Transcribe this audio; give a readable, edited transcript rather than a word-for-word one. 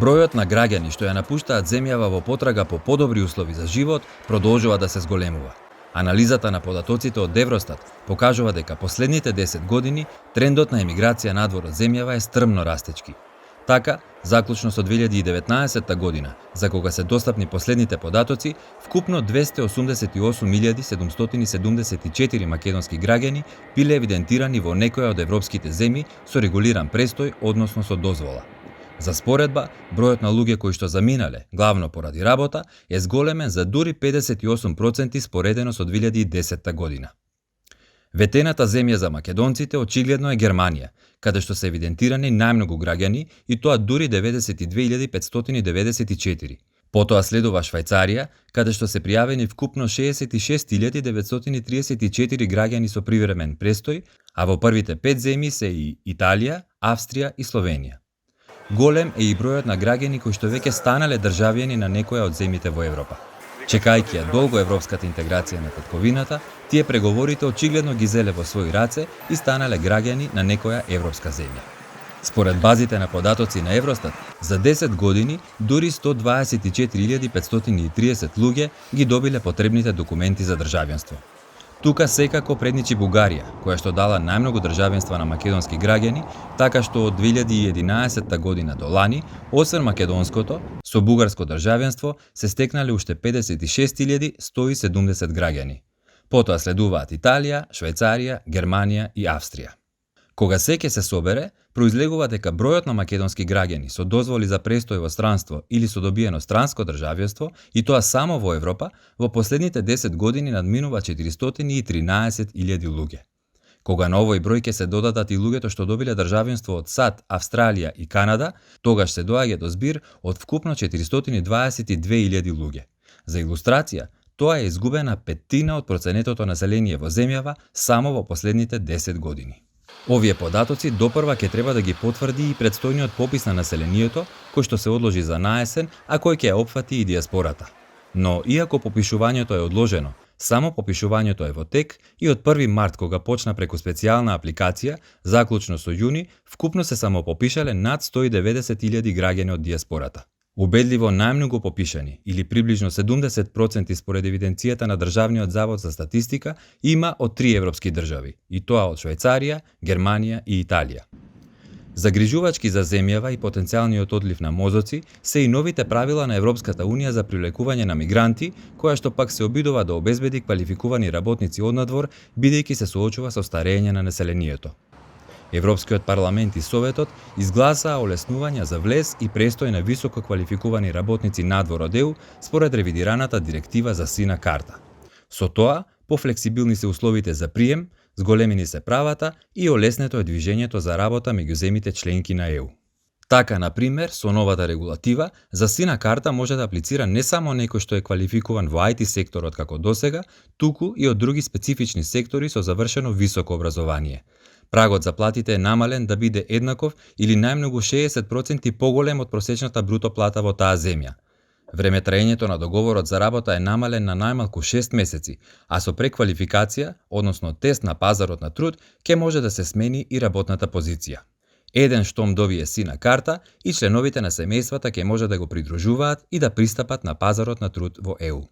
Бројот на граѓани што ја напуштаат земјава во потрага по подобри услови за живот продолжува да се зголемува. Анализата на податоците од Евростат покажува дека последните 10 години трендот на емиграција надвор од земјава е стрмно растечки. Така, заклучно со 2019 година, за кога се достапни последните податоци, вкупно 288.774 македонски граѓани биле евидентирани во некоја од европските земји со регулиран престој, односно со дозвола. За споредба, бројот на луѓе кои што заминале, главно поради работа, е зголемен за дури 58% споредено со 2010 година. Ветената земја за македонците очигледно е Германија, каде што се евидентирани најмногу граѓани и тоа дури 92.594. Потоа следува Швајцарија, каде што се пријавени вкупно 66.934 граѓани со привремен престој, а во првите 5 земји се и Италија, Австрија и Словенија. Голем е и бројот на граѓани кои што веќе станале државјани на некоја од земјите во Европа. Чекајќи ја долго европската интеграција на татковината, тие преговорите очигледно ги зеле во своји раце и станале граѓани на некоја европска земја. Според базите на податоци на Евростат, за 10 години дури 124.530 луѓе ги добиле потребните документи за државјанство. Тука секако предничи Бугарија, која што дала најмногу државенства на македонски граѓани, така што од 2011 година до лани, освен македонското, со бугарско државенство се стекнале уште 56.170 граѓани. Потоа следуваат Италија, Швајцарија, Германија и Австрија. Кога се ќе се собере, произлегува дека бројот на македонски граѓани со дозволи за престој во странство или со добиено странско државјанство, и тоа само во Европа, во последните 10 години надминува 413.000 луѓе. Кога на овој број ќе се додадат и луѓето што добиле државјанство од САД, Австралија и Канада, тогаш се доаѓа до збир од вкупно 422.000 луѓе. За илустрација, тоа е изгубена петтина од проценетото население во земјава само во последните 10 години. Овие податоци допрва ќе треба да ги потврди и предстојниот попис на населението, кој што се одложи за наесен, а кој ќе ја опфати и диаспората. Но, иако попишувањето е одложено, само попишувањето е во тек и од 1 март, кога почна преку специјална апликација, заклучно со јуни, вкупно се самопопишале над 190.000 граѓани од диаспората. Убедливо најмногу попишани, или приближно 70% според евиденцијата на Државниот завод за статистика, има од 3 европски држави, и тоа од Швајцарија, Германија и Италија. Загрижувачки за земјава и потенцијалниот одлив на мозоци се и новите правила на Европската унија за привлекување на мигранти, која што пак се обидува да обезбеди квалификувани работници однадвор, бидејќи се соочува со старење на населението. Европскиот парламент и Советот изгласаа олеснувања за влез и престој на високо квалификувани работници надвор од ЕУ според ревидираната директива за сина карта. Со тоа, пофлексибилни се условите за прием, зголемени се правата и олеснето е движењето за работа меѓу земите членки на ЕУ. Така, например, со новата регулатива, за сина карта може да аплицира не само некој што е квалификуван во IT секторот како досега, туку и од други специфични сектори со завршено високо образование. Прагот за платите е намален да биде еднаков или најмногу 60% поголем од просечната бруто плата во таа земја. Време траењето на договорот за работа е намален на најмалку 6 месеци, а со преквалификација, односно тест на пазарот на труд, ќе може да се смени и работната позиција. Еден штом добие сина карта и членовите на семејствата ќе може да го придружуваат и да пристапат на пазарот на труд во ЕУ.